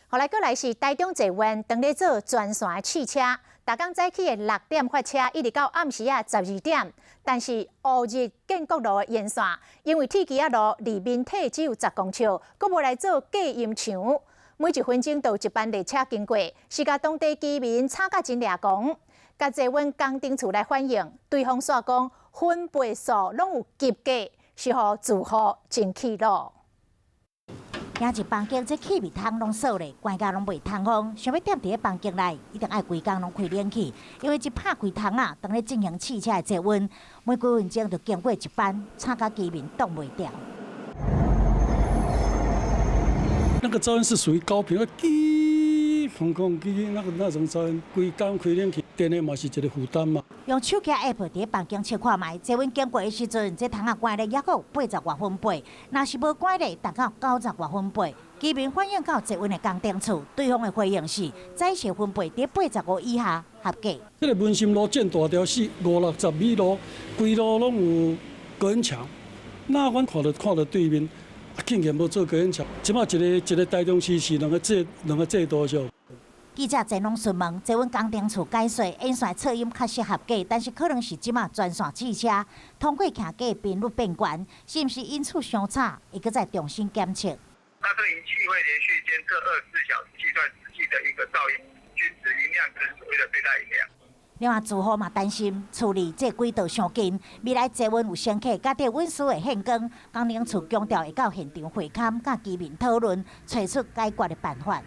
予來閣來是台中捷運，當咧做全線試車，逐工早起的6點發車，一直到暗時仔12點。但是烏日建國路的沿線，因為鐵枝仔路離面體只有10公尺，閣無來做隔音牆，每一分鐘都有一班列車經過，是共當地居民吵甲真掠狂。共捷運工程處來反映，對方煞講分貝數攏有及格，是予住戶真氣惱。行入房間，這氣味窗攏鎖咧，關甲攏袂通風。想欲踮佇咧房間內，一定愛規工攏開冷氣，因為一拍開窗仔，當咧進行試車的捷運，每幾分鐘就經過一班，吵甲居民擋袂牢。那個噪音是屬於高頻，嘰，空空嘰，那個那種噪音，規工開冷氣，電的嘛是一個負擔嘛。用手機 app 佇咧房間測看覓，捷運經過的時陣，這窗仔關咧猶閣有80外分貝，若是無關咧，達到90外分貝。居民反映到捷運的工程處，對方的回應是，載時分貝佇85以下合格。這個文心路建大條四五六十米路，規路攏有隔音牆，那阮看著看著對面，竟然無做隔音牆，這馬一個一個台中市是兩個這多少？記者前往詢問，捷運工程處解說，沿線噪音確實合格，但是可能是這馬全線試車，通過徛架頻率變懸，是毋是因此傷吵，會閣再重新檢測。那這個儀器會連續監測24小時，計算實際的一個噪音均值音量跟所謂的最大音量。另外，住戶嘛擔心，厝離這軌道傷近，未來捷運有乘客佮著穩輸的現光，工程處強調會到現場會勘，佮居民討論，揣出解決的辦法。